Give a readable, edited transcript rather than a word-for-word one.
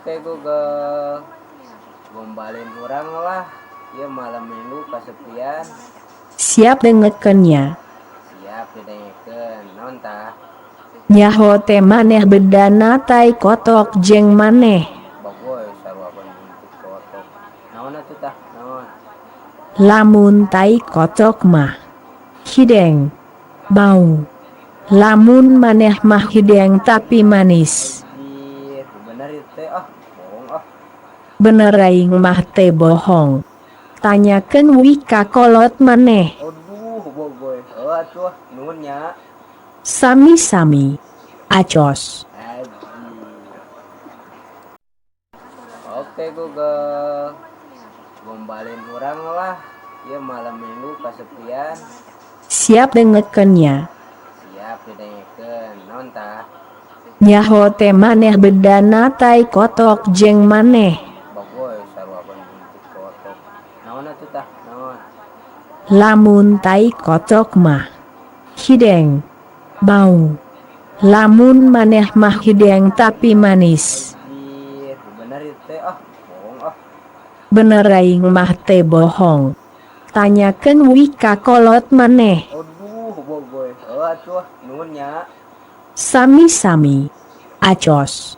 Oke Google, gombalin urang lah. Ieu malam Minggu kasepian. Siap dengekeun nya. Siap didengekeun. Naon tah? Nyaho teu maneh bedana tai kotok jeung maneh? Bagoy, sarua buntut kotok. Naon atuh tah? Naon? Lamun tai kotok mah hideng bau. Lamun maneh mah hideng tapi manis. Anjir, bener itu teh ah, bohong ah. Bener, aing mah teu bohong. Tanyakeun we ka kolot maneh. Aduh, bogoy. Oh, atuh, nuhun nya. Sami-sami. Acos. Aji. Oke Google, gombalin urang lah. Ieu malam Minggu kasepian. Siap dengekeun nya. Siap didengekeun. Naon tah? Nyaho teu maneh bedana tai kotok jeung maneh? Bagoy, sarua buntut kotok. Naon atuh tah? Naon? Lamun tai kotok mah hideng bau. Lamun maneh mah hideng tapi manis. Anjir, bener itu teh ah, bohong ah. Bener, aing mah teu bohong. Tanyakeun we ka kolot maneh. Aduh, bogoy. Oh, atuh, nuhun nya. Sami-sami. Acos.